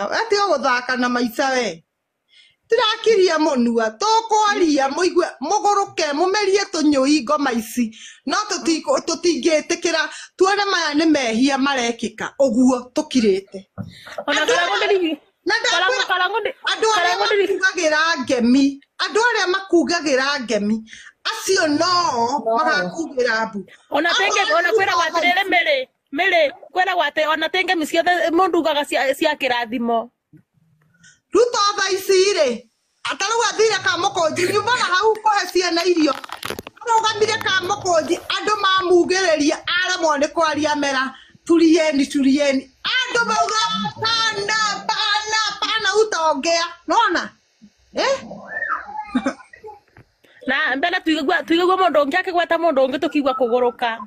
Ati ũgũthaka na maica we. Tirakiria mũnua tũkwaria mũigue mũgũrũke mũmerie tũnyũi ngoma ici no tũtingĩtĩkĩra tuone maya nĩ mehia marekĩka ũguo tũkirĩte. Ona Andũ Karangũ arĩa- ndiri na Karangũ ndakwĩra Karangũ ndi andũ arĩa Karangũ ndiri makugagĩra ngemi andũ arĩa makugagĩra ngemi acio noo No. magakugĩra mbu. Ona tenge ona kwĩragwo atĩrĩrĩ mĩrĩ mĩrĩ kwĩragwo atĩ ona tenge ciothe mũndũ ugaga cia kĩrathimo. Ruto thaa ici rĩ atarĩu athire Kamũkũnji nyuma na hau kũhe ciana irio arũgamire Kamũkũnji andũ mamugĩrĩria aremwo nĩ kwaria mera turieni turieni andũ mauga pana pana pana utaongea nona eh? Na mbere tuigua mũndũ ũngĩ akĩgweta mũndũ ũngĩ tũkigua kũgũrũka.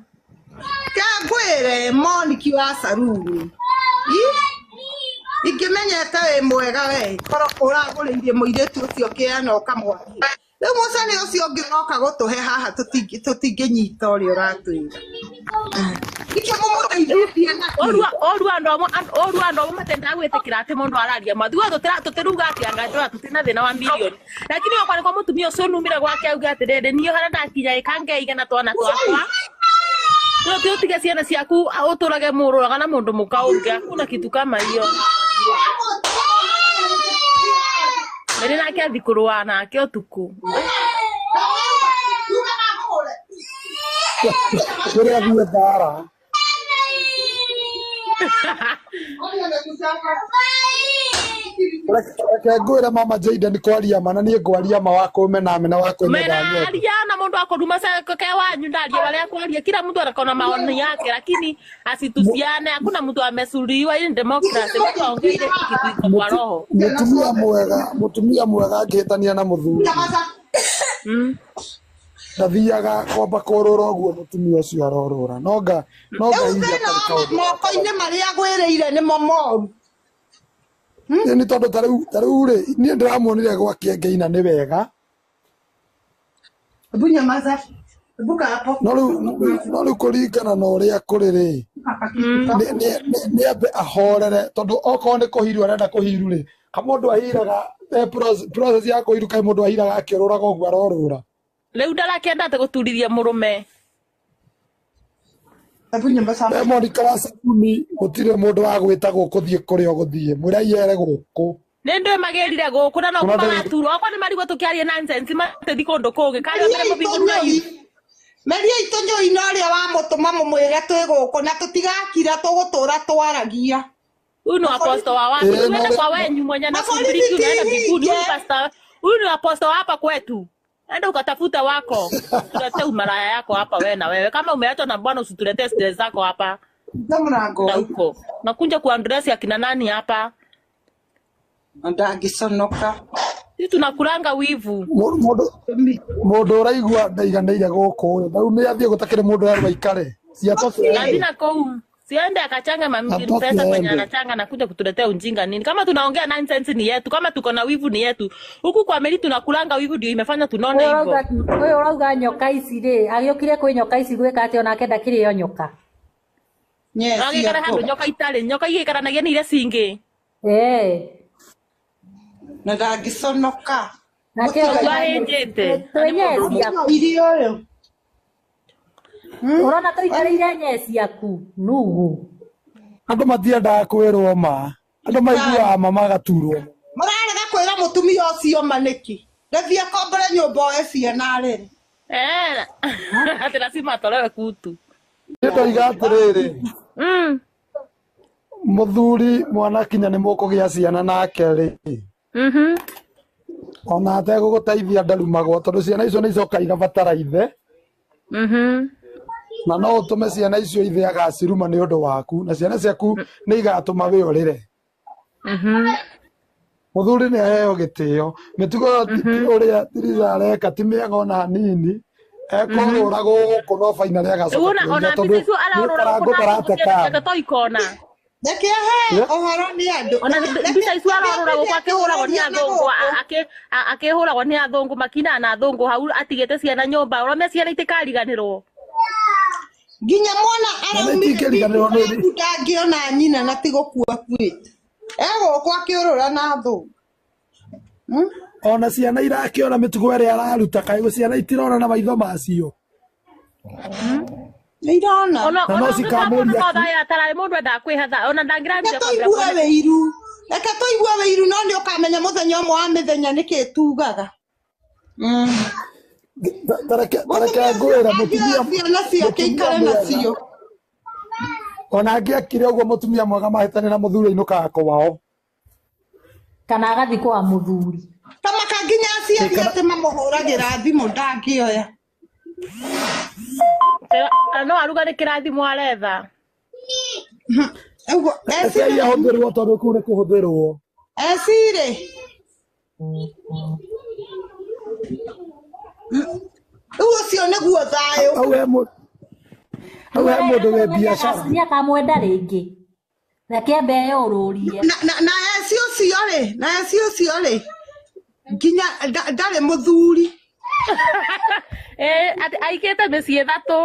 Ke ngwĩre Moniki wa Saruni ingĩmenyete wĩ mwega we korwo ũragũrĩirie mũirĩtu ũcio kĩana ũkamwakĩra rĩu mũcene ũcio ũngĩ ũroka gũtũhe haha tũtingĩnyita ũrĩa ũratwĩra ikĩ mũmũteithĩtie nakĩ Oru andũ amwe oru andũ amwe matendaga gwĩtĩkĩra atĩ mũndũ araria ma thuga tũtiruga atĩ anga tũra tũtina thĩna wa milioni lakini wakwa nĩkwa mũtumia ũcio numire gwake auge atĩrĩrĩ niĩ harĩa ndakinya ĩkangeiga na twana twakwa Tũtige ciana ciaku ũtũrage mũrũraga na mũndũ mũka ũngĩ hakuna kitu kama hiyo. Meri nake athi kũrũa nake ũtukũ. Kũrĩa athiĩ thara. Reke ngwĩre mama Jayden kwaria ma na niĩ ngwaria ma wa kũmena mena wa kwĩmenda nyende. Menaria na mundu akoruma ke wanyu ndaria waria kwaria kila mtu anakona maoni yake lakini asitusiane hakuna mtu amesuliwa hii ni democracy mtu aongee ile kitu iko kwa roho. Mũtumia mwega angĩhĩtania na mũthuri ndathiaga kwamba kũrũra ũguo mũtumia ũcio arorũra nonga rĩu hihi thĩna atarĩ kaũndũ moko-inĩ marĩa agwĩrĩire nĩmo moru. Nĩ tondũ ta rĩu rĩ niĩ ndĩramuonire gwake Ngeina nĩ wega. Hebu nyamaza. Hebu kaa hapo. No rĩu kũringana na ũrĩa kũrĩ rĩ nĩ ambe ahorere tondũ okorwo nĩ kũhiru arenda kũhiru rĩ kamũndũ ahiraga process ya kũhiru kaĩ mũndũ ahiraga akĩũrũraga ũguo arorũra. Rĩu ndarakĩenda atĩ gũturithia mũrũme. Hebu nyamaza. We Monica wa Sabuni gũtirĩ mũndũ wa gwĩta gũkũ thiĩ kũrĩa ũgũthiĩ mwĩre aiyere gũkũ. Nĩ ndũĩ magĩrire gũkũ na no Kuna ndũĩ- maraturwo akwa nĩ marigwo tũkĩaria nonsense matĩthi kũndũ kũngĩ karĩa mbere mũbingũru na Meriai tũnyũi na ũrĩa wamũtũma mũmwĩre twĩ gũkũ na tũtigakira tũgũtũra twaragia. Huyu ni aposto wa wapi? Uende kwa wenyu mwenye anakubariki unaenda mbinguni. Huyu pastor, huyu ni aposto wa hapa kwetu. Enda ukatafuta wako. Tuletee umaraya yako hapa wewe na wewe. Kama umeachwa na bwana usituletee stress zako hapa. Mlango. Na huko. Nakunja kuandress akina nani hapa? Ndagiconoka. Sisi tunakulanga wivu. Mũndũ ũraigua ndaiganĩire gũkũ rĩu nĩ athiĩ gũtakĩrĩ mũndũ werwo aikare. Lazima kou. Siende akachanga mamili pesa kwenye anachanga na kuja kutuletea ujinga nini. Kama tunaongea nonsense ni yetu, kama tuko na wivu ni yetu. Huku kwa meli tunakulanga wivu ndio imefanya tunaona hivyo. Ũyũ ũrauga nyoka ici rĩ, agĩũkire kwĩ nyoka ici gwĩka atĩ onake ndakĩrĩo nyoka. Agĩikara handũ nyoka itarĩ, nyoka igĩikaranagia na iria cingĩ. Eh. Na ndangĩconoka. Nake Ahĩnjĩte. twĩ nyee ciaku. Irio ũyũ. Ũrona tũikarĩire nyee ciaku nugu. Andũ matiendaga kwĩrwo ma. Andũ maiguaga ma magaturwo. Mũrarega kwĩra mũtumia ũcio ma nĩkĩ? Ndathiĩ akombore nyũmba oe ciana rĩrĩ. Eh. Ati lazima atolewe kutu. Niĩ ndoiga atĩrĩrĩ. Mũthuri mwana kinya nĩ mũkũgĩa ciana nake rĩ. Ona ategũgũteithia ndarumagwo tondũ ciana icio nĩ icokaga igabatara ithe. Na no ũtũme ciana icio ithe agaciruma nĩ ũndũ waku na ciana ciaku nĩ igatũma wĩũrĩre. Mũthuri nĩ aheo gĩtĩo mĩtugo ũrĩa Tiriza areka ti mĩega ona hanini ekũrũra gũkũ no baina rĩ agacoka Ona kũũria ona tondũ mbica icio ararũra nĩ gũkũ na karangũ ciana tarate ciake to ikona. Reke ahe ũhoro nĩ andũ. Ona mbica icio ararũra gũkũ akĩhũragwo nĩ athũngũ akĩhũragwo nĩ athũngũ makina na athũngũ hau atigĩte ciana nyũmba ũrome ciana itikariganĩrwo. Nginya mwana araumire ndangĩona nyina na ti gũkua akuĩte. Egũkũ akĩũrũra na thũ. Ona ciana irakĩona mĩtugo ĩrĩa araruta kaĩ ciana itirona na maitho macio. Nĩ irona. Ona Na no ona cikamũria ũngĩkorwo tararĩ mũndũ endaga kwĩhatha ona ndangĩrambia Reke tũigue wĩiru. Reke tũigue wĩiru no nĩ ũkamenya mũthenya ũmwe wa mĩthenya nĩkĩ tugaga. Tareke Mũtumia ũcio ngwĩre angĩoya mũtumia ciana ciake mũtumia ikare mwega nacio. ona angĩakire ũguo mũtumia mwega mahĩtania na mũthuri ainũkaga kwao. Kana agathiĩ kwa mũthuri. Tamaka nginya aciari Kana atĩ mamũhũragĩra thimũ ndangĩoya. No aruga nĩ kĩrathimo aretha. Ũguo reke ahũthĩrwo tondũ kũu nĩ kũhũthĩrwo. Ecirĩ. Rĩu ũcio nĩguo thayũ. Hau he mũndũ wĩ biacara. Nĩ akamwenda rĩngĩ. Reke ambe eyũrũrie. Na eci ũcio rĩ, na eci ũcio rĩ, nginya ndarĩ mũthuri. Aikĩte mĩciĩ ĩthatũ.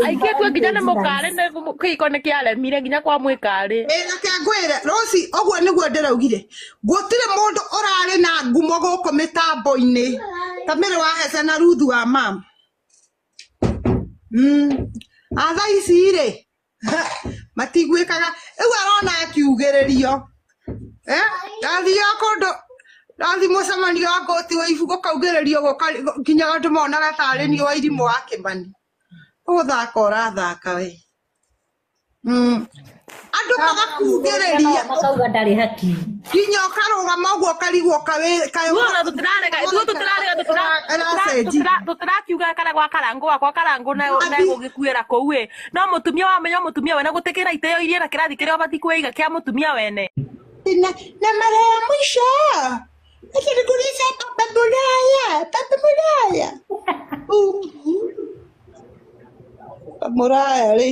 Aikĩtue nginya nĩ mũkarĩ nĩ kĩhiko nĩ kĩaremire nginya kwa mwĩkarĩ. Reke ngwĩre Rosi, ũguo nĩguo ndĩraugire. Gũtirĩ mũndũ ũrarĩ na ngumo gũkũ mĩtambo-inĩ ta Mary wa Hece na Ruth wa mam. A thaa ici rĩ matiguĩkaga. Rĩu arona akiugĩrĩrio. Ndathiaga kũndũ ndathi mũcemanio wa ngũti wa ibuku kaugĩrĩrio nginya andũ monaga tarĩ niĩ wa irimũ wa Kĩmani. Ũgũthaka ũrathaka we. Andũ magakugĩrĩria Makauga ndarĩ hakiri. nginya ũkarũgama ũguo ũkarigwo Ithuĩ tũtirarega tũtirakiuga kana gwa karangũ wakwa karangũ negũgĩkuĩra kũu ĩ no mũtumia wamenya mũtumia wene gũtĩkĩra iteo iria na kĩrathi kĩrĩa ũbatiĩ kwĩiga kĩa mũtumia wene. Na mara ya mwisho acha nikuulize baba Mulaya, baba Mulaya. Baba Mulaya rĩ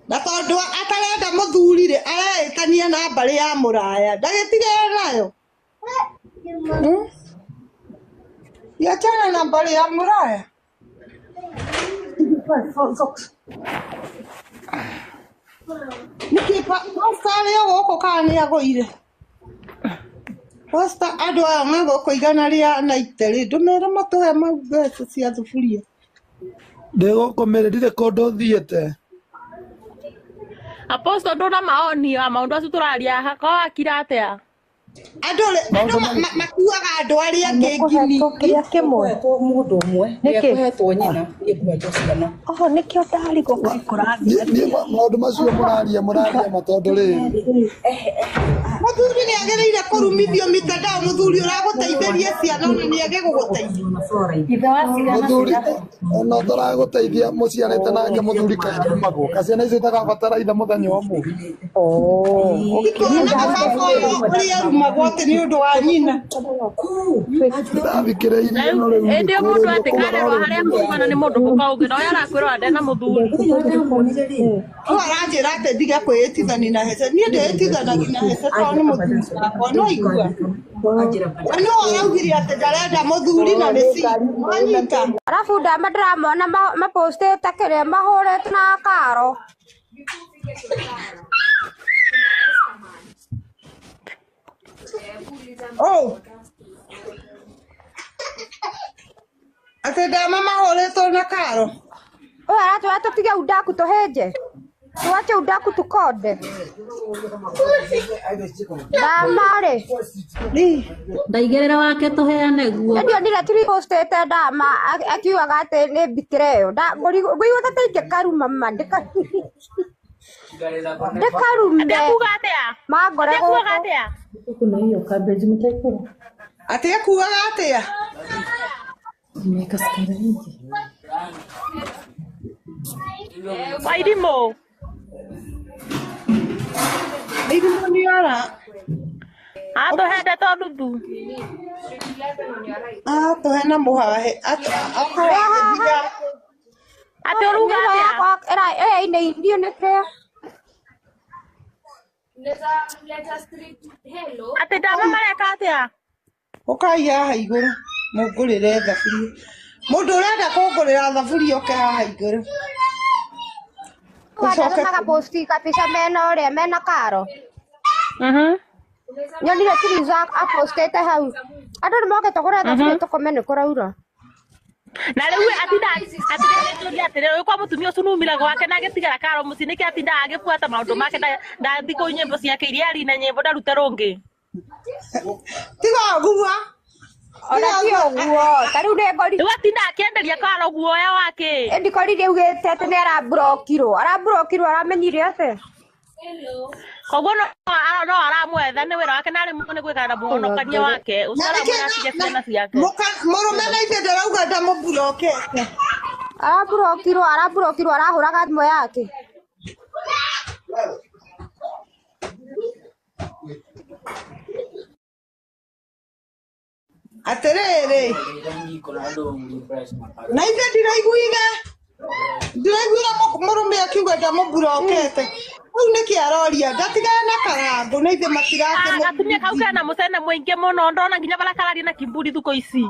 na tondũ atarenda mũthuri rĩ areĩtania na mbarĩ ya Mũraya ndagĩtigane nayo. Achana na mbarĩ ya Mũraya. Nĩkĩ pasta arĩ o gũkũ kana nĩ agũire? Pasta andũ aya me gũkũ igana rĩa naite rĩ ndũmere matũhe mbeca cia thuburia. Ndĩ gũkũ Mary ndirĩ kũndũ thiĩte. Apostle ndũna maoni ya maũndũ acio tũraria haha ko akira atĩa? Andũ andũ makuaga andũ arĩa angĩ ngini. Kĩrĩa kĩmwe mũndũ ũmwe Nĩkĩ? nĩekũhetwo nyina nĩekũhetwo ciana. Oho nĩkĩo ndarigwo kaĩ kũrathiĩ Niĩ maũndũ macio mũraria mũraria ma tondũ rĩrĩ Mũthuri nĩ agĩrĩire kũrumithio mitandao mũthuri ũragũteithĩria ciana ona nĩ age gũgũteithia. Ithe wa ciana mũthuri ona ũtaragũteithia mũciarĩte nake mũthuri kaarumagwo kaciana icio itakabatara ithe mũthenya ũmwe. Ikuonaga baba ũyũ ũrĩa arumagwo atĩ nĩ ũndũ wa nyina. Ndĩrathikĩrĩirie no rĩu Ĩndĩ mũndũ atĩ karerwo harĩa kumana nĩ mũndũ mũka ũngĩ na ũyũ arakwĩrwo ndena mũthuri. Ũyũ aranjĩra atĩ ndige kwĩĩtithania na Hece. Niĩ ndĩĩtithanagia na Hece tondũ nĩ mũthuri wakwa no igua. We nĩwe ũraugire atĩ ndarenda mũthuri na nĩ ci. Wanyita. Arabu ndama ndĩramona mapostĩte kĩrĩa mahũrĩte na karo. Oh. Atĩ ndama mahũrĩtwo na karo. Ũyũ aratwĩra tũtige udaku tũhĩnje. Tuache udaku tukonde. Ndama rĩ. Ndaigĩrĩra wake tũheane guo. Nĩ ndionire tũripostĩte ndama akiugaga atĩ nĩ mbitĩra ĩyo. Ngũigua ta ingĩkaruma ma ndĩkarume. Atĩ akuga atĩa? Mangore Atĩ akugaga gũkũ. atĩa? Kuna hiyo cabbage mtaikula. Atĩ akuaga atĩa? Nimeweka sukari nyingi. Wairimũ. Irimũ nĩ ora. Atũhende to nuthu. Atũhe na mũhahe. Akorwo agĩthiga. Atĩ ũruga Nĩyo atĩa? yakwa ĩrainĩirio nĩ kĩa. Atĩ ndama mareka atĩa? Ũkai haha igũrũ mũngũrĩre thaburia. Mundu urenda kungurira thaburia oke haha iguru. Andũ magaposti kabica mena ũrĩa mena karo. Nyonire Tiriza apostete hau. Andũ nĩ mokĩte kũgũra thaburia tũkome nĩ kũraura. Na rĩu atinda atinda atĩrĩrĩ kwa mũtumia ũcio numira gwake na agĩtigara karo mũciĩ nĩkĩ atinda agĩbuata maũndũ make ndathi kũu nyĩmbo ciake iria arĩ na nyĩmbo ndarute rũngĩ. Tiga ũguo. Ona ti ũguo. Ta rĩu nĩ ngori. Rĩu atinda akĩenderia karo guoya wake. Ĩndi korire augĩte atĩ nĩ araburokirwo. Araburokirwo aramenyire atĩa? Koguo no aramwetha nĩ wĩra wake na arĩ nĩ gwĩkara na mũhonokania wake ũcio aramwĩra atige ciana ciake. Mũrũme na ithe ndarauga ndamũburokete. Araburokirwo araburokirwo arahũraga thimũ yake. Atĩrĩrĩ na ithe ndiraiguire ndiraiguire mũrũme akiuga ndamũburokete. Rĩu nĩkĩ aroria ndatigana na karangũ na ithe matirakĩmũ. Gatumia kau kena mũcene mũingĩ mũno ndona nginya bara kararia na kiburi thukũ ici.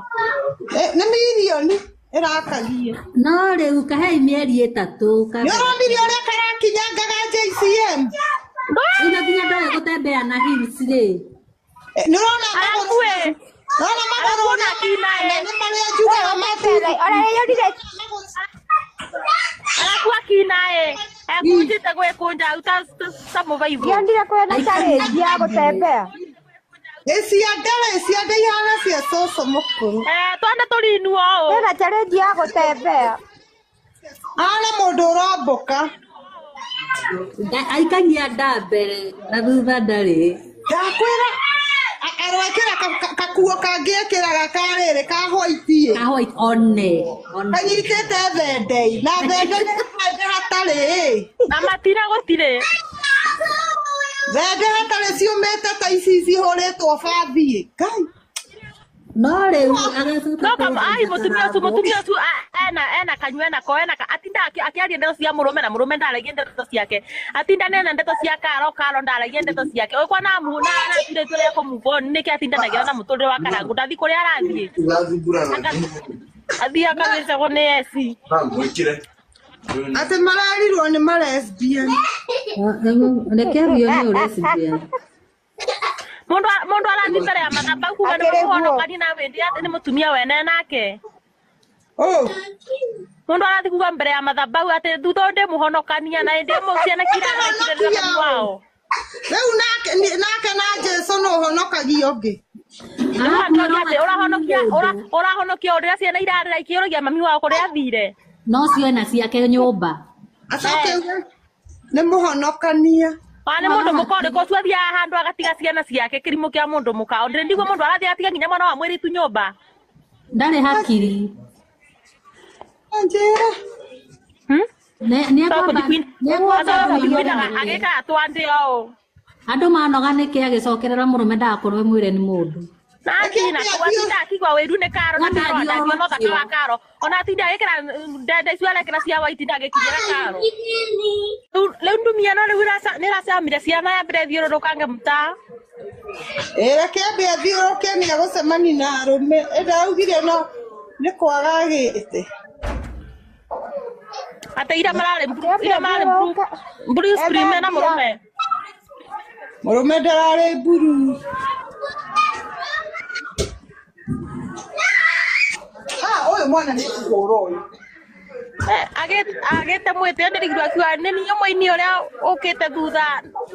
Nĩ mirioni ĩrakagia. No rĩu kahei mĩeri ĩtatũ. Nĩ ũronire ũrĩa karakinyangaga JCM? Rĩu na nginya ndoĩ gũtembea na heels rĩ. Nĩ ũrona magũrũ. Nona magũrũ ũrĩa nĩ marĩa njugaga matu. Ona nĩ nyonire Araku akinae ekunjite gwĩkũnja ta mũbaibũ. Nyonire kwĩna challenge ya gũtembea. Ciande rĩ ciande ihana cia cũcũ mũkũrũ. Twana tũrinuo ũũ. Kwĩna challenge ya gũtembea. Ahana mũndũ ũrombũka. Aikagia nda mbere na thutha ndarĩ. Ndakwĩra aroekĩra kakuo kangĩ ekĩraga ka rĩrĩ ka white. Ka white one. Kanyitĩte thende na thende nĩ thende hatarĩ. Na matira gũtirĩ. Thende hatarĩ ciumĩte ta ici cihũrĩtwo bathi. Ngai. No rĩu agacoka No kama ai mũtumia ũcio mũtumia ũcio ena ena kanyua ena ko ena atinda akĩaria ndeto cia mũrũme na mũrũme ndaragia ndeto ciake. Atinda nena ndeto cia karo karo ndaragia ndeto ciake. Ũyũ kwa na mu na aratire itua rĩa kũ move on nĩkĩ atindanagira na mũtũrĩre wa karangũ ndathi kũrĩa arathiĩ. Athiĩ akawĩcagwo nĩ eci. Atĩ mararirwo nĩ ma lesbian. Reke ambio nĩ ũ lesbian. Mundu arathi mbere ya mathabahu kuga nĩ mũhonokani na wĩndi atĩ nĩ mũtumia wene nake. Mundu arathi kuga mbere ya mathabahu atĩ thutha ũyũ ndĩ mũhonokania na ndĩ ciana kirarekirĩrĩra mami wao. Rĩu nake nake na Jesu no ũhonokagia ũngĩ. Ũrahonokia ũrĩa ciana irarĩra ikĩũragia mami wao kũrĩa athire. No ciona ciake nyũmba. Acoke uge nĩ mũhonokania. Nĩ mũndũ mũka ũrĩkũ ũcio athiaga handũ agatiga ciana ciake kĩrimũ kĩa mũndũ mũka. Ndĩrĩ ndigua mũndũ arathiĩ agatiga nginya mwana wa mũirĩtu nyũmba. Ndarĩ hakiri. Njĩra. Nĩ ekwamba agĩkaga twandĩ ũũ. Andũ manoga nĩkĩ agĩcokerera mũrũme ndagakorwo mwĩre nĩ mũndũ. Na atinda atinda akigua wĩru nĩ karo na karo ndangĩona ũthaka wa karo. Ona atinda agĩkĩra ndende icio arekĩra cia white ndangĩkinyĩra karo. Rĩu ndumia no rĩu nĩ ĩracamire ciana yambire thiũrũrũkange mũtaa. Ĩ reke ambe athiũrũrũke nĩ egũcemania na arũme. Ĩ ndaugire no nĩ kwaga agĩte. Atĩ ira mararĩ blue screen mena mũrũme. Mũrũme ndararĩ blue. Ũyũ mwana nĩ kũhũrwo ũyũ. Agĩte mwĩtĩo ndĩrigirwo akiuga nĩ niĩ mũini ũrĩa ũkĩte thutha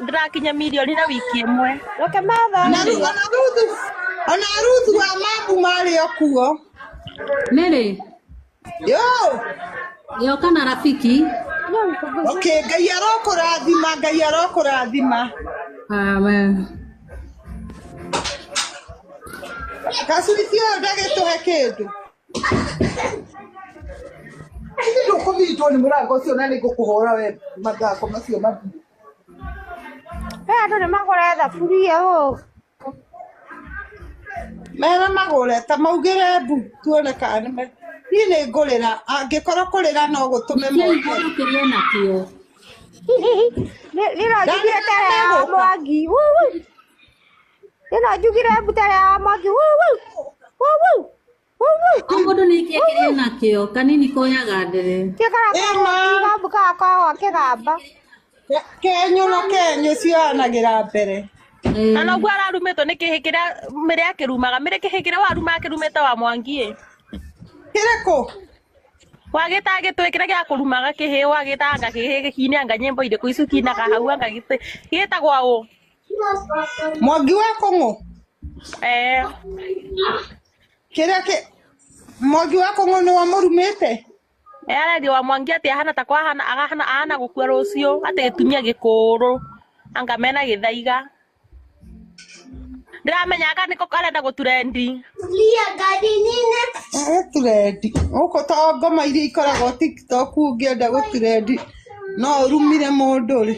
ndĩrakinya mirioni na wiki ĩmwe. Reke matha. Ona Ruthu wa Mabu marĩ o kuo. Mary. Yo. Yoka na rafiki. Okay, Ngai arokũrathima, Ngai arokũrathima. Amen. Gacuici ũyũ ndagĩtũhe kĩndũ. Ndũkũnyitwo nĩ mũrango ũcio na nĩngũkũhũra we mathako macio mathiĩ. Andũ nĩ magũre thaburia ũũ. Mera magũre ta maugĩre mbu tuone kana nĩ niĩ nĩ ngũrĩra angĩkorwo kũrĩra no gũtũme moke. Kĩrĩa nakĩo. Niĩ no njugire tere ya Mwangi. Niĩ no njugire mbu tere ya Mwangi. Wuu. O mũndũ nĩ kĩĩ kĩrĩ nakĩo kanini koyaga ndere. Kĩgarakorwo kĩgambo kagakorwo kĩgamba. Kenyũ na kenyũ cioyanagĩra mbere. Na noguo ararumĩtwo nĩ kĩhĩ kĩrĩa mĩrĩ akĩrumaga mĩrĩ kĩhĩ kĩrĩa waruma akĩrumĩte wa Mwangi. Kĩrĩkũ? Wagĩta gĩtwĩ kĩrĩa gĩa kũrumaga kĩhĩ wagĩtanga kĩhĩ gĩkine anga nyĩmbo irĩkũ icu kinaga hau anga gĩtĩ gĩtagwo ũ? Mwangi wa Kũng'ũ? Eh. Kĩrĩa kĩ Mwangi wa Kũng'ũ nĩ wamũrumĩte? Araria wa Mwangi atĩ ahana ta kwahana agahana ahana gũkua rũciũ atĩ gĩtumia gĩkũrũ anga mena gĩthaiga. Ndĩramenya anga nĩko karenda gũturendi. Gũturendi gũkũ to ngoma iria ikoragwo TikTok ũngĩenda gũturendi no ũrumire mũndũ rĩ.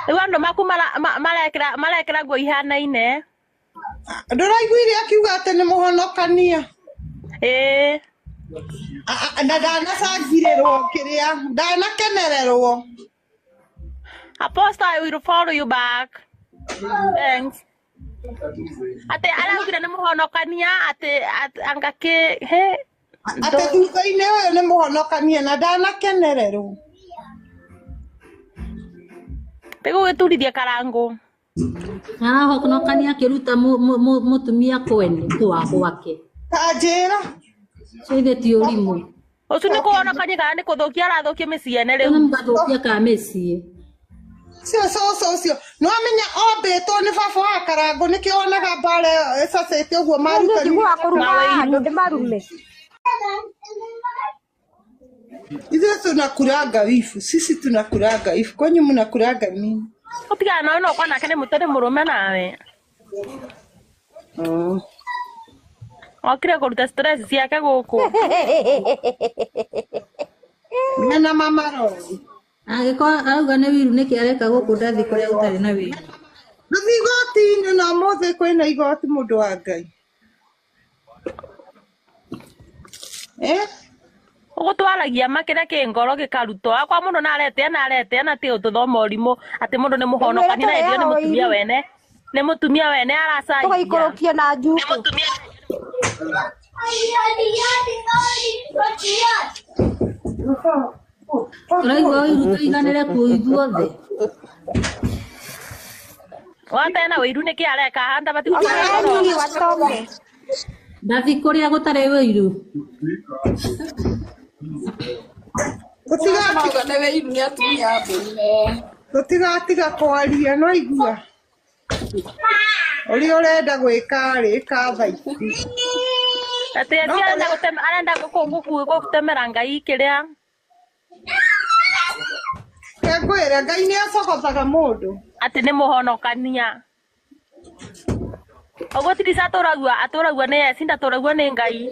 Rĩu andũ maku marekĩra nguo ihanaine. Ndũraiguire akiuga atĩ nĩ mũhonokania? Ĩĩ. Na ndanacangirĩrwo kĩrĩa ndanakenererwo. Apostle, I will follow you back. Thanks. Atĩ araugire nĩ mũhonokania atĩ anga kĩ he atĩ thutha-inĩ ũyũ nĩ mũhonokania na ndanakenererwo. Tĩgũgĩturithia karangũ. Arahonokania akĩruta mũtumia kwene kwa gwake. Ta njĩra. Ithe ti ũrimũ. Ũcio nĩ kũhonokania kana nĩ kũthũkia arathũkia mĩciĩ ene rĩu? Nĩ mũgathũkia ka mĩciĩ. Cio cũcũ ũcio nĩwamenya ombĩtwo nĩ baba wa karangũ nĩkĩo wonaga mbara ĩyo ĩcacĩte ũguo Niĩ njiguaga kũruma andũ ndĩmarume. Ithuĩ tunakuranga wibu, sisi tunakuranga wibu, kwanyu mnakuranga nini? Ũtigana nawe no ũkorwo nake nĩ mũtĩ mũrũme nawe. Okire kũruta stress ciake gũkũ. Mena mama Rori. Angĩkorwo arauga nĩ wiru nĩkĩ areka gũkũ ndathi kũrĩa gũtarĩ na wiru. Rĩu igoti-inĩ na ũmũthĩ kwĩna igoti mũndũ wa Ngai. Eh? Ũgũtwaragia ma kĩrĩa kĩ ngoro gĩkarutwo akwa mũndũ na aretea na aretea na ti ũtũthoma ũrimũ atĩ mũndũ nĩ mũhonokania na hĩndĩ ĩyo nĩ mũtumia wene nĩ mũtumia wene aracagia. Tũgaikũrũkia na njuku. Ũraigua ũiru tũiganĩre kuo ithuothe. Watena ũiru nĩkĩ areka handa bati Ongerera watome. Ndathi kũrĩa gũtarĩ ũiru. Tũtigatiga kwaria no igua. Ũrĩa ũrenda gwĩka rĩ ĩka thaa ici. Atĩ arenda gũtema arenda gũtemera Ngai kĩrĩa. Ngwĩre Ngai nĩ acogothaga mũndũ. Atĩ nĩ mũhonokania. Ũguo Tirisa atũragua atũragua nĩ Esi ndatũragua nĩ Ngai.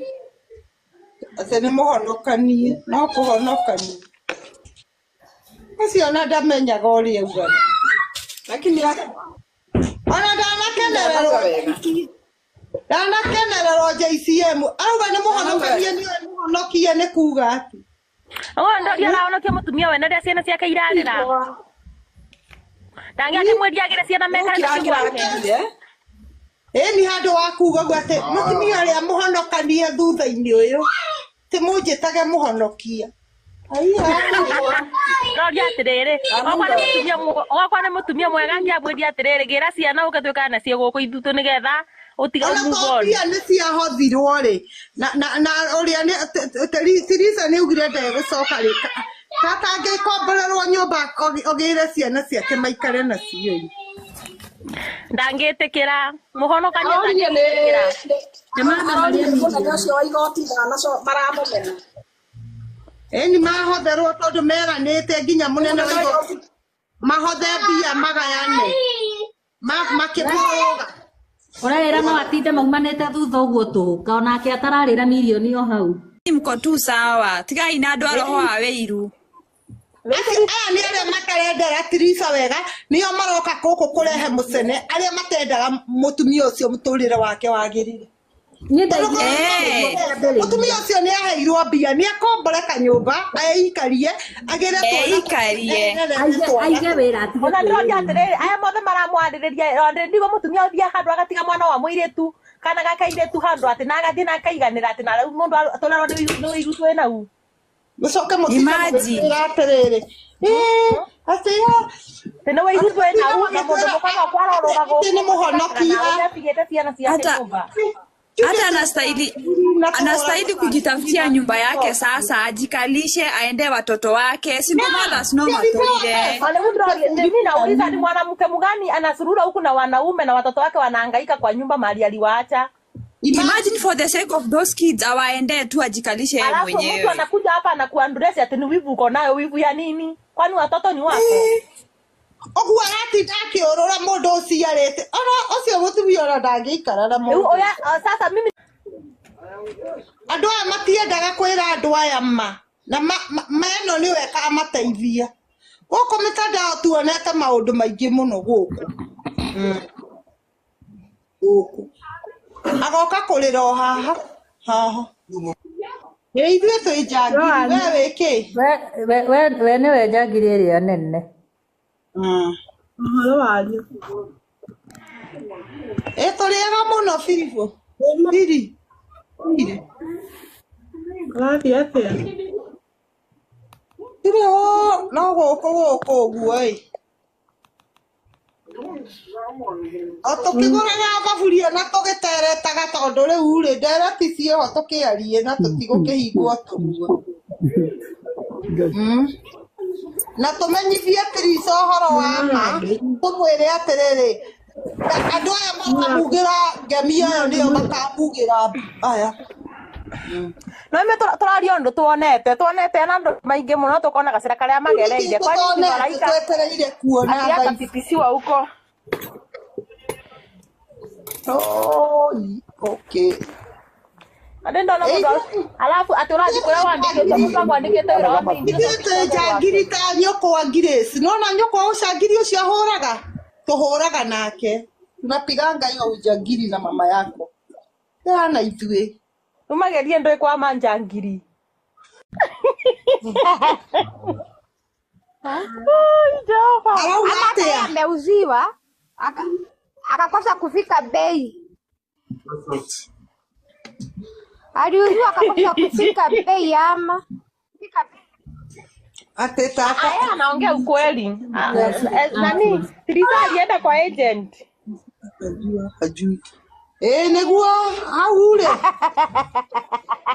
Atĩ nĩ mũhonokanie no kũhonokania. Ũcio ona ndamenyaga ũrĩa augaga. Lakini ona ndanakenererwo ndanakenererwo JCM arauga nĩ mũhonokanie nĩ mũhonokie nĩ kuga atĩ. Ũguo ndoria arahonokia mũtumia wene rĩrĩa ciana ciake irarĩra. Ndangĩakĩmwĩria ciana mekare nacio gwake. Ĩni handũ wa kuga ũguo atĩ mũtumia ũrĩa mũhonokanie thutha-inĩ ũyũ ti mũnjĩtage mũhonokia. Ndoria atĩrĩrĩ ogakwa nĩ mũtumia mwega angĩamwĩria atĩrĩrĩ gĩra ciana ũke twĩkane nacio gũkũ ithutũ nĩgetha ũtige Ona move to on. mbia nĩ ciahothirwo rĩ na ũrĩa Tirisa nĩ augire ndegũcoka rĩ katangĩkomborerwo nyũmba ogĩre ciana ciake maikare nacio ĩ. Ndangĩtĩkĩra mũhonokania arorire nĩ ndangĩtĩkĩra. arorire nĩ mũnene ũcio wa igoti maramũmena. Ĩni mahotherwo tondũ meranĩte nginya mũnene wa igoti mahothe mbia magayane makĩmũrũga. Ũraĩra no atinde maumanĩte thutha ũguo tũhũ ka onake atararĩra mirioni o hau. Mko tu sawa tigai na andũ a roho wa wĩiru. Acio aya nĩ arĩa matarendera Tirisa wega nĩo maroka gũkũ kũrehe mũcene arĩa matendaga mũtumia ũcio mũtũrĩre wake wagĩrĩre. Niĩ ndaiguire Mũtumia ũcio nĩ aheirwo mbia nĩ akombore kanyũmba eikarie agĩre Eikarie. aige wĩra atige Ona ndĩroria kwĩyũria. atĩrĩrĩ aya mothe maramwarĩrĩria ndigwo mũtumia ũthiaga handũ agatiga mwana wa mũirĩtu Kana gakairĩtu handũ atĩ na agathiĩ na akaiganĩra atĩ na rĩu mũndũ tũrerwo nĩ ũiru twĩ nau. Mũcoke mũtinde Imagine. mũgĩtwĩra atĩrĩrĩ, "Ĩĩ, atĩ Atĩ nĩ ũiru twĩ nau na mũndũ mũkama kwarorũra atĩ nĩ gũkũ mũhonokia." nawe atigĩte ciana ciake Hata nyũmba. hata anastahili anastahili kujitafutia nyumba yake sasa, ajikalishe, aende watoto wake, single mothers no matoire. Wale mimi nauliza ni mwanamke mgani anasurura huku na wanaume na watoto wake wanahangaika kwa nyumba mahali aliwaacha. Imagine for the sake of those kids awaende tu ajikalishe yeye Alafu mtu mwenyewe. anakuja hapa anakuandress ati ni wivu uko nayo, wivu ya nini? Kwani watoto ni wako? Ũguo aratinda akĩũrũra mũndũ ũciarĩte ona ũcio mũtumia ona ndangĩikara na Rĩu mũndũ oya, sasa mimi andũ aya matiendaga kwĩra andũ aya ma na ma ĩno nĩyo ĩkamateithia gũkũ mĩtandao tuonete maũndũ maingĩ mũno gũkũ gũkũ agoka kũrĩra o haha haha ĩ ithuĩ twĩ njangiri we wĩ kĩ We nĩwe njangiri ĩrĩa nene. Ũhoro wanyu. Ĩ tũrĩega mũno Firibũ Biri Biri Ũrathiĩ atĩa? Ndirĩ no gũkũ gũkũ ũguo ĩ o tũkĩgũraga thaburia na tũgĩteretaga tondũ rĩu rĩ ndereti ciĩho tũkĩarie na tũtigũkĩhingwo tũguo. Na tũmenyithie Tirisa ũhoro wa ma tũmwĩre atĩrĩrĩ andũ aya makamugĩra ngemi ĩyo nĩyo makamugĩra aya. No ime tũraria ũndũ tuonete tuonete na andũ maingĩ mũno tũkona gacĩra karĩa magereire kwani Tũtonete maraika twetereire kuona ati thaa ici. akapitisiwa huko. Oi, okay. Andĩ ndona mũndũ alafu atĩ ũrathiĩ kũrĩa wandĩkĩtwo mũndũ akwandĩkĩte wĩra wa mĩingĩ Ithuĩ twĩ njangiri ta nyũkwa Grace. Nĩwona nyũkwa ũcangiri ũcio ahũraga? Tũhũraga nake. Tunapiganga hiyo ujangiri na mama yako. Tena ithuĩ. Umagerie ndũĩ kwa manjangiri. Jehova. Arauga Ama hata yeye atĩa? ameuziwa akakosa kufika bei. Aliuziwa akakosa kufika bei ama Atĩ tata. Aya anaongea ukweli. Nani? Teresa alienda kwa agent. Hajui. Ĩ nĩguo hau rĩ.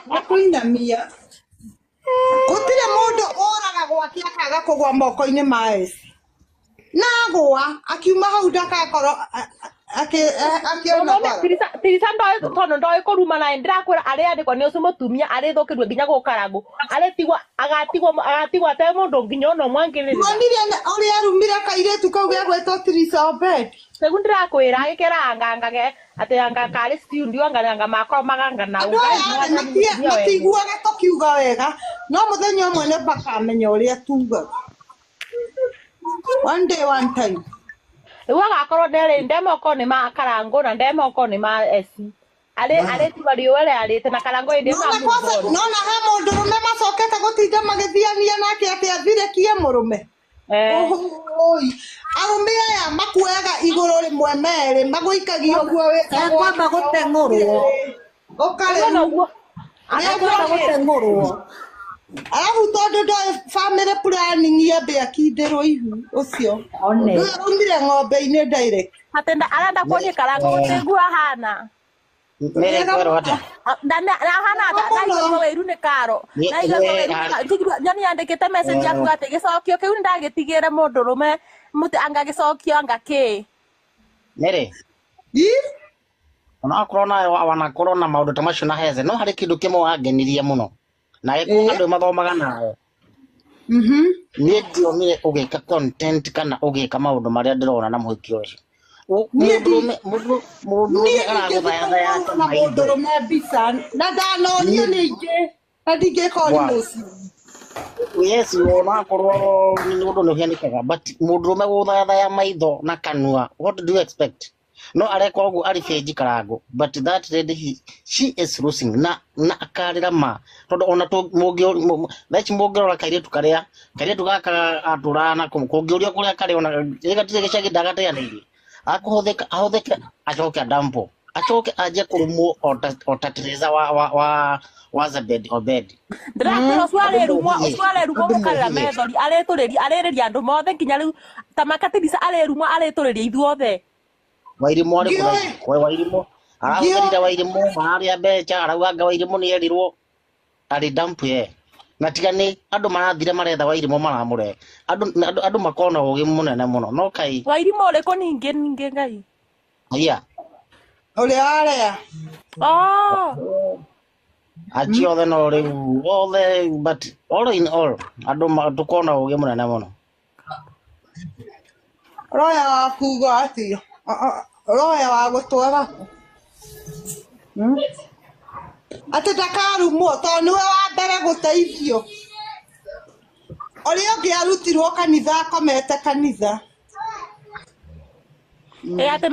Nĩkũinamia. Gũtirĩ mũndũ ũraga gwake akaga kũgwa moko-inĩ ma eci. Na agwa akiuma hau ndakakorwo akĩona bara. Tirisa ndoĩ tondũ ndoĩ kũruma na ndĩrakwĩra arĩandĩkwo nĩ ũcio mũtumia arĩthũkĩrwo nginya gũkarangwo arĩtigwo agatigwo agatigwo ate mũndũ nginya ona ũmwe angĩrĩrĩra. Wonire ũrĩa arumire kairĩtu kau gegwĩtwo Tirisa Obed. Rĩu ndĩrakwĩra agĩkĩra angangage atĩ anga karĩ studio anga anga makwa maganga na Andũ aya rĩ matiguaga tũkiuga wega no mũthenya ũmwe nĩ makamenya ũrĩa tugaga. One day one time. Rĩu agakorwo nderĩ ndemoko nĩ ma karangũ na ndemoko nĩ ma eci arĩ arĩ tiga riũa rĩarĩte na karangũ ĩndĩ Nona kwanza nona he mũndũ rũme macokete gũtinda magĩthiania nake atĩ athirekie mũrũme. Oi, arũme aya makuoyaga igũrũ rĩmwe merĩ magũikagia ũguo Ekwamba gũteng'ũrwo. Ũkarĩ Ekwamba gũteng'ũrwo. Arabu tondũ ndoĩ family planning yambe akindĩrwo ihu ũcio. One. Ũndũ ũyũ aumire ng'ombe-inĩ direct. Atĩ arenda kuonia karangũ gũtĩguo ahana. Mary kwĩrwo atĩa? Ahana ndaigua wĩiru nĩ karo ndaigua wĩiru nyoni yandĩkĩte message yaku atĩ gĩcokio kĩu nĩndagĩtigĩre mũndũ rũme mũtĩ anga gĩcokio anga kĩ. Mary. Onakorwo nawe wanakorwo na maũndũ ta macio na heze no harĩ kĩndũ kĩmwe wangenirie mũno na gĩkorwo andũ mathomaga nawe. Niĩ ndionire ũgĩka content kana ũgĩka maũndũ marĩa ndĩrona na mũhiki ũcio. Mũndũrũme aragũthayathaya na mũndũrũme mbica na ndanonio nĩ ingĩ na ndingĩka ũrimũ ũcio. Yes, onakorwo nĩ ũndũ nĩ ũhianĩkaga but mũndũrũme gũthayathaya maitho na kanua, what do you expect? No areka ũguo arĩ benji karango but that lady she is losing na akarĩra ma tondũ ona thaici mũngĩrora kairĩtu karĩa kairĩtu gaka atũraga nako kũngĩũria kũrĩa karĩ ona gatirĩ gĩcagi ndagateanĩirie akũhũthĩka ahũthĩke acoke adampo Acoke anjie kũrumwo ota Teresa wa Zabedi Obedi. Ndĩrakwĩra ũcio Andũ arĩrumwo mohiye. ũcio arĩrumwo Andũ mũkarĩra mohiye. methori arĩtũrĩria arĩrĩria andũ mothe nginya rĩu ta makatirisa arĩrumwo arĩtũrĩria ithuothe. Wairimu arĩ kũ thaa Ngĩũĩ ici? We Wairimu arahũthĩrire Wairimu mararĩa mbeca arauga anga Wairimu nĩ erirwo arĩ damp ye. Na tiga nĩ andũ marathire maretha Wairimu maramũrehe. Andũ makorwo na ũgĩ mũnene mũno no kai Wairimu ũrĩkũ ningĩ ningĩ Ngai? haiya ũrĩa warea. Oh. acio othe no rĩu othe but all in all andũ tũkorwo na ũgĩ mũnene mũno. Roya wa kuga atĩa? Roya wa gũtwara kũ? Atĩ ndakarumwo tondũ nĩwe wa mbere gũteithio. Ũrĩa ũngĩ arutirwo kanitha akomete kanitha. Ĩ atĩ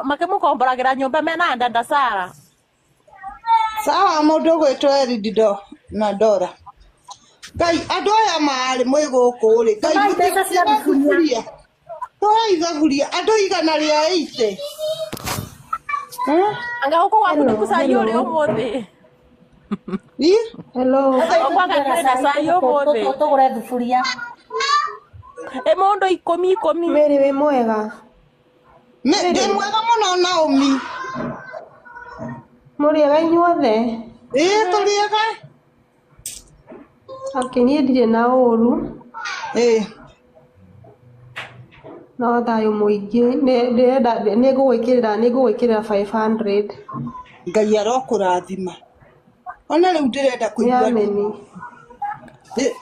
makĩmũkomboragĩra nyũmba mena Ndanda Sara. Sawa mũndũ ũgwĩtwo Eridido na Dora. Ngai andũ aya marĩ mwĩ gũkũ rĩ Ngai Tũmai mbeca cia mũtingĩra thuburia. thuburia. Tũhei thaburia andũ 180. Anga gũkũ gwaku Hello, nĩ cai ũrĩ hello. ũmũthĩ. Ĩ? Hello. Gũkũ anga kũrĩ na cai ũmũthĩ. Tũgũre thuburia. Ĩ mũndũ ikũmi ikũmi. Mary wĩ mwega. Ndĩ Mary, mwega mũno Naomi. mũrĩega inyuothe? Ĩ tũrĩega. Okay, niĩ ndirĩ na ũru. Ĩ. No thayũ mũingĩ. Ndĩrenda nĩngũgwĩkĩrĩra 500. Ngai arokũrathima. Ona rĩu ndĩrenda Nĩ kũigua ameni.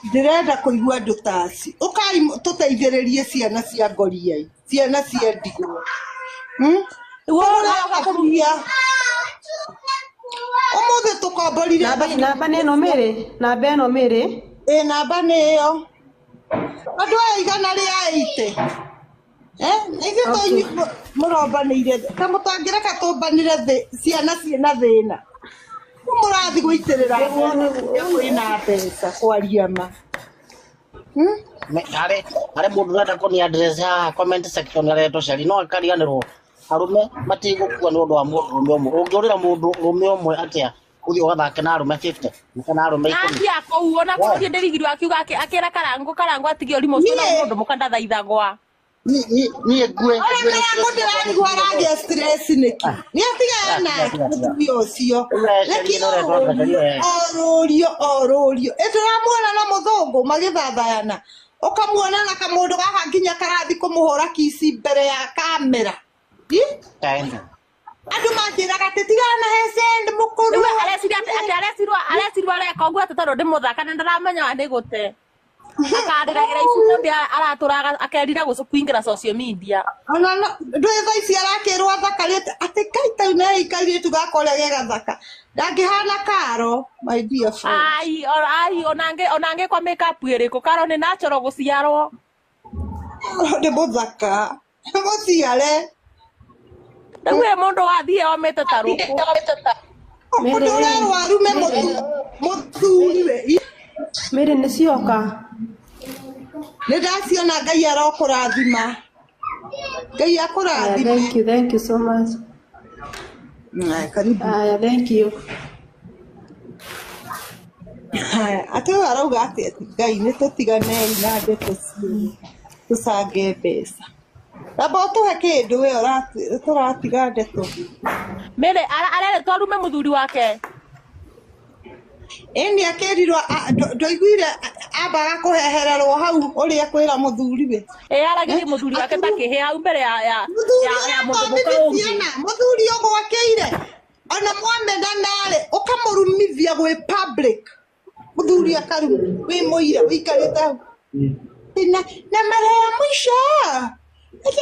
ndĩrenda kũigua andũ ta acio. Ũkai tũteithĩrĩrie ciana cia ngoriai, ciana cia ndigwa. Tũgũre thaburia. Ũmũthĩ tũkomborire Namba nĩ ĩno Mary, namba ĩno Mary. Ĩ namba nĩ ĩyo. Andũ aya 180. Ithuĩ Okay. mũrombanĩire ta mũtangĩreka tũmbanĩre thĩ ciana ciĩna thĩna. Rĩu mũrathiĩ gũitĩrĩra Nĩguo mbeca nĩguo. kũrĩa kwĩna mbeca kwaria ma. Harĩ mũndũ ũrenda kũni address haha comment section aretwo Sheri no akariganĩrwo arũme matigũkua nĩ ũndũ wa mũndũrũme ũmwe. Ũngĩũrĩra mũndũrũme ũmwe atĩa ũthiĩ ũgathake na arũme 50 kana arũme 10? Atia kũu ona Why? kũu ndĩrigirwo akiuga akĩra Karangũ Karangũ atige ũrimũ ũcio na Niĩ mũndũ mũka ndathaithagwa. Niĩ ngue ũrĩa ngue nĩ Karangũ stress yakwa ndĩrarigwo nĩ aragĩa stress nĩkĩ? Nĩ atigane nake mũtumia ũcio. Sheri Reke ĩno ũretwo atĩa Sheri orũrio we? orũrio orũrio. Ĩ tũramuona na mũthũngũ magĩthathayana. Ũkamuona na kamũndũ gaka nginya karathi kũmũhũra kici mbere ya kamera. Ĩ? Kaenda. Andũ manjĩraga atĩ tigana na Hesend mũkũrũ. Rĩu areciria atĩ arecirwo areka ũguo atĩ tondũ ndĩ mũthaka na ndaramenya wa nĩ gũte. Akandĩragĩra ibuku ndĩ aratũraga akerira kũingĩra social media. Ona no ndũĩ thaa ici arakĩrwo athakarĩte atĩ kai tau nĩ kairĩtu gaka ũrĩa ge gathaka. Ndangĩhana Karo my dear friend. Ai ai onangĩ kwa makeup ĩrĩkũ Karo nĩ natural gũciarwo. Karo nĩ mũthaka. Mũciare. Rĩu ĩ mũndũ wathiĩ omĩte ta rũkũ. Mary Mũndũ ũrerwo arume mũthuri we. Mary nĩ cioka. Nĩ ndaciona Ngai arokũrathima. Ngai Aya, akũrathime. thank you, thank you so much. Aya, karibu. Aya, thank you. Haya, atĩ ũyũ arauga atĩ Ngai nĩ tũtiganei na ndeto ciũ tũcange mbeca. Namba ũtũhe kĩndũ we tũratiga ndeto. Mary arerĩtwo arume mũthuri wake. Ĩni akĩrirwo ndũiguire ambaga kũhehererwo hau ũrĩa kwĩra mũthuriwe. Ĩ aragĩrie mũthuri wake ta kĩhĩ hau mbere ya Mũthuri ya mũndũ mũka ũrathomithia ũngĩ. ciana, mũthuri ũgwakĩire ona mwamena narĩ ũkamũrumithia gwĩ public. Mũthuri akaruma wĩ mũira wĩikarĩte hau. Na mara ya mwisho. Acha